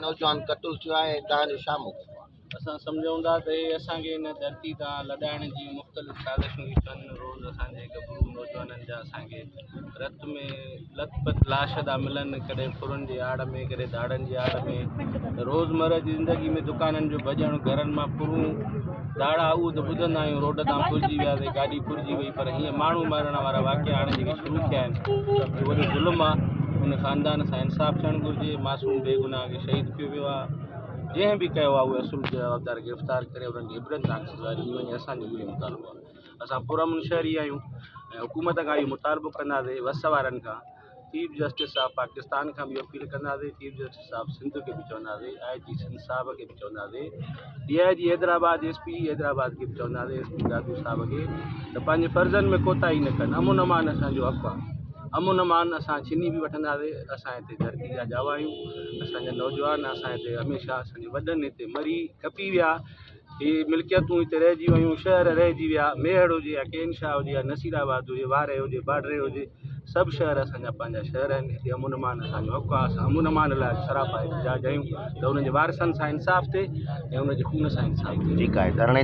نوجوان قتل ٿيو آهي ۽ توهان جو ڇا موقف آهي؟ اسان سمجهون ٿا ته اهي اسان کي هن ڌرتي تان لڏائڻ جي مختلف سازشون ٿي ڪن. روز اسان جي ڳڀرو نوجوانن جا اسان کي رت ۾ لت پت لاش ٿا ملن، ڪڏهن ڦرن جي آڙ ۾ ڪڏهن ڌاڙن جي آڙ ۾. روزمره جي زندگي ۾ دڪانن جو ڀڄڻ، گهرن مان ڦرون، ڌاڙا اهو ته ٻڌندا آهيون روڊ تان ڦرجي ويا ته گاڏي ڦرجي وئي پر هيئن ماڻهو مارڻ وارا واقعا هاڻي جيڪي شروع ٿيا آهن اهو وڏو ظلم آهي. ان خاندان سان انصاف ٿيڻ گهرجي. معصوم بيگناهه کي شهيد ڪيو ويو آهي. جنهن به ڪيو آهي اهي اصل جوابدار گرفتار ڪري انهن کي عبرتناڪ سزا ڏني وڃي اسان جو اهو ئي مطالبو آهي. اسان پرامن شهري آهيون ۽ حڪومت کان اهو مطالبو ڪنداسين وس وارن کان چيف جسٽس آف پاڪستان کان به اپيل ڪنداسين چيف جسٽس آف سنڌ کي به چونداسين آء جي سنڌ صاحب کي به چونداسين D I G Hyderabad S P Hyderabad کي به چونداسين ايس پي دادو صاحب کي ته پنهنجي فرضن ۾ ڪوتاهي نه ڪن امن امان اسانجو حق آهي امن امان اسان ڇني به وٺنداسين اسان هتي ڌرتي جا ڄاوا آهيون اسانجا نوجوان اسان هتي هميشه اسانجي وڏن هتي مري کپي ويا هي ملڪيتون هتي رهجي ويون، شهر رهجي ويا، ميهڙ هجي يا ڪين شاهه هجي يا نصير آباد هجي، وارهه هجي، باڊري هجي، سڀ شهر اسان جا پنهنجا شهر آهن، هتي امن امان اسان جو حق آهي، اسان امن امان لاء سراپا احتجاج آهيون ته انهن جي وارثن سان انصاف ٿئي ۽ انهن جي خون سان انصاف ٿئي. ٺيڪ آهي ڌرڻي.